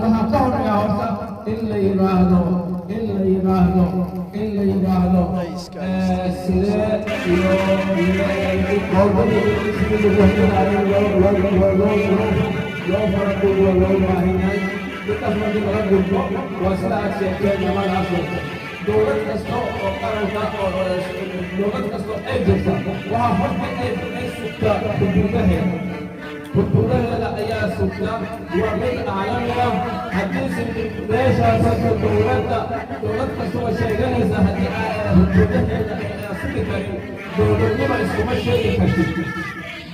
Waxaa ka horeeya horta in la yidhaahdo sidee iyo howlgadii sidii lagu helayo loo faraduubo loo baahan yahay. Intaas markii laga gudbo, waa sida aad sheegteen labadaas wata. Dowlad kasta oo qaranka oo dowlad kasta ay jirta waxaa horta ay sugtaa xuduudaheeda. Xuduudaheeda ayaa sugta, waa mid caalami ah. Haddiise meeshaas hadda dowladda, dowlad kastoo sheeganaysa, haddii ay xuduudaheeda ay sugi karin, dowladnimo iskuma sheegi kartid.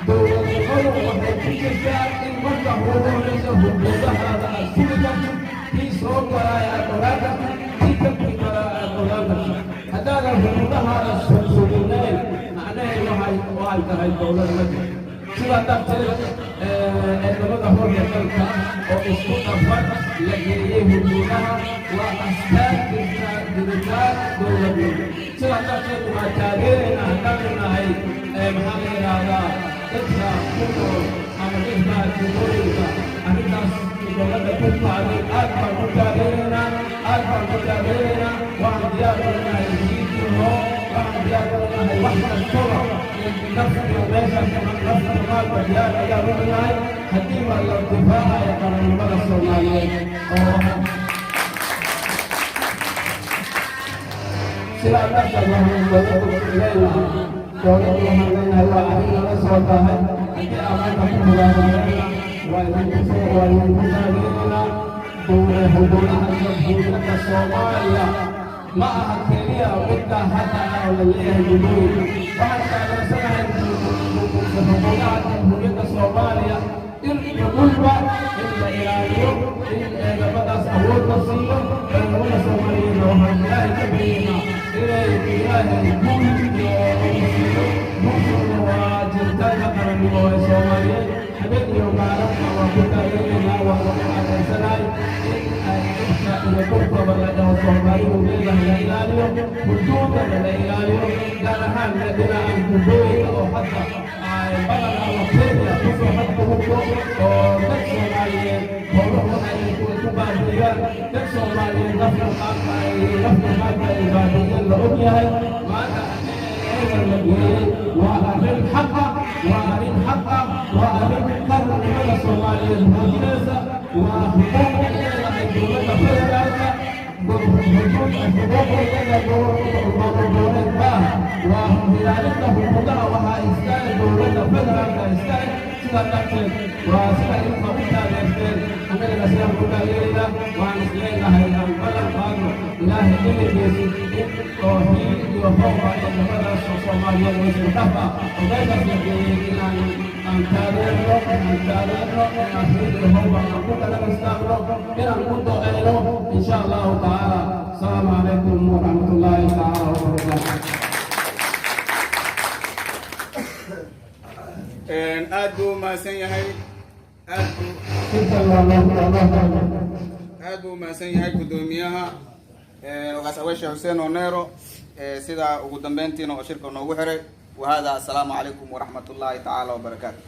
Dowladnimadu waxay ku jirtaa in marka ugu horeysa xuduudahaada aad sugi kartid, kii soo galaaya aad ogaan kartid, kii ka bixi karaa aad ogaan kartid. Haddaadan xuduudahaada suginayn, macnaheedu waxay tahay dowlad ma jirto. Sidaa darteed, ciidamada xoogga dalka oo isku dhafan la geeyey xuduudaha waa astaan jirta jiritaan dowladnimo. Sidaa darteed waa taageerayna haddaanu nahay, maxaa la yidhaahdaa, dadka ku nool ama dadka jubbooyinka. Arrintaas dowladda ku kacday aad baan ku taageeraynaa, aad baan ku taageeraynaa. Waxaan diyaar u nahay hiidiho, waxaan diyaar u nahay wax kastaba, naf iyo meeshaas, naf iyo maalba diyaar ayaan u nahay haddii waa la difaacayo qarannimada Soomaaliyeed. Oo sidaa darteed waxaan dowladdu leenahay, dowladdu waxaan leenahay, waa arrin lala soo tahay. Haddii amaanka ku mudaaharaadna, waa idinku taageeraynaa. Xuduudaha Jamhuuriyadda Soomaaliya ma aha keliya midda hadda oo la leeyahay jubbooyinka. Waxaan taageersanahay xuduudaha Jamhuuriyadda Soomaaliya in iyo dhulba in la ilaaliyo, in ciidamadaas awood la siiyo. Ciidamada Soomaaliyeedna waxaan Ilaahay ka baryaynaa inay Ilaahay guul iyo siiyo. Guushooda waa jiritaanka qarannimo ee Soomaaliyeed. Habeen iyo maalinta waa ku taageeraynaa, waa lagu taageersanahay in ay dhulka iyo dhulkaba la dhaho Soomaalidu leedahay la ilaaliyo, xuduudana la ilaaliyo, gaar ahaan dhinaca jubbooyinka oo hadda ay badan ama Kenya kusoo xadgudubto oo dad Soomaaliyeed howluhu ay ku baabi'iyaan, dad Soomaaliyeed nafta qaabka ay nafta qaabka ay baabi'iyeen la og yahay. Maanta haddii la geeyey waa arrin xaqa, waa arrin xaqa, waa arrin qarannimada Soomaaliyeed muujinaysa, waa xuquuq ay leedahay dowladda federaalka. Xuquuqdeeda goboleed maaha, waa ilaalinta xuquuqaha waxaa iskale dowladda federaalka iskale. Sidaa darteed waa sida idinka u taageerteen, annagana sidaan ku taageeraynaa. Waan isleenahay aan ballan qaadno, Ilaahay ilinkiisi, in oo hiil iyo hooba ciidamadaas Soomaaliyeed oo isku dhaf ah oo meeshaas la geeyey inaan aan taageerno, inaan taageerno, inaan hiil iyo hooba aan ku garab istaagno, inaan ku do'eyno, insha Allahu tacaala. Asalaamu calaykum waraxmat ullaahi tacaala wabarakaatu. Aad buu umahadsan yahay, aad buu umahadsan yahay guddoomiyaha Ogaas Aweeshe Xuseen Onero, sida ugu dambeyntiina oo shirka noogu xiray. Wahada assalaamu calaykum waraxmat ullaahi tacaala wabarakaatu.